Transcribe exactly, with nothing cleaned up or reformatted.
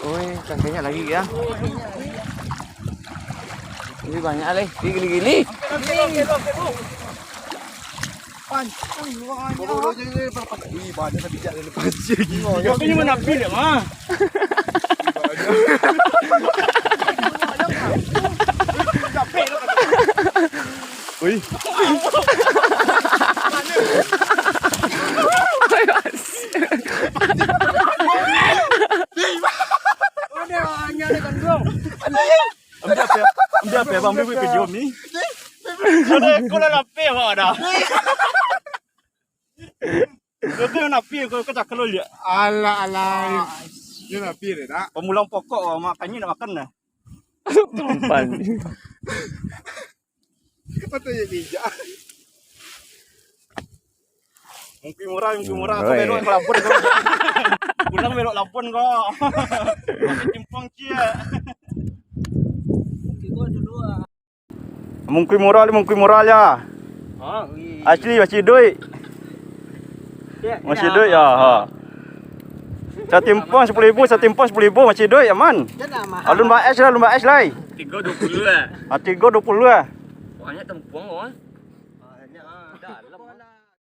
Oi, kan banyak lagi ya. Ini banyak leh, ini gili-gili. Pancang luangnyo. Ih, banyak tapi jak dari pancing. Yo, ini mana pil ya, mah? Ui. Ambil apa? Ambil apa, Bang? Ambil video ni. Ada, kau dah lapeh, Bang, dah. Kau tu napi, kau, kau cakal lu, liak. Alah, alah. Dia napi dia, nak. Pamulang pokok, makannyo nak makan dah. Tampan. Mata dia bijak. Mungkin murah, mungkin murah. Kau belok ke Labuan kau. Pulang belok Labuan kau. Masih Timpang cia. Mungkin murah, mungkin murah ya. Asli masih duit. Masih duit ya, ha. Satimpang sepuluh ribu, satimpang sepuluh ribu masih duit, aman. Alun baes lah, alun baes lai. Tigo dua puluh lah. Ah, tigo dua puluh lah. Banyak tempung, oh.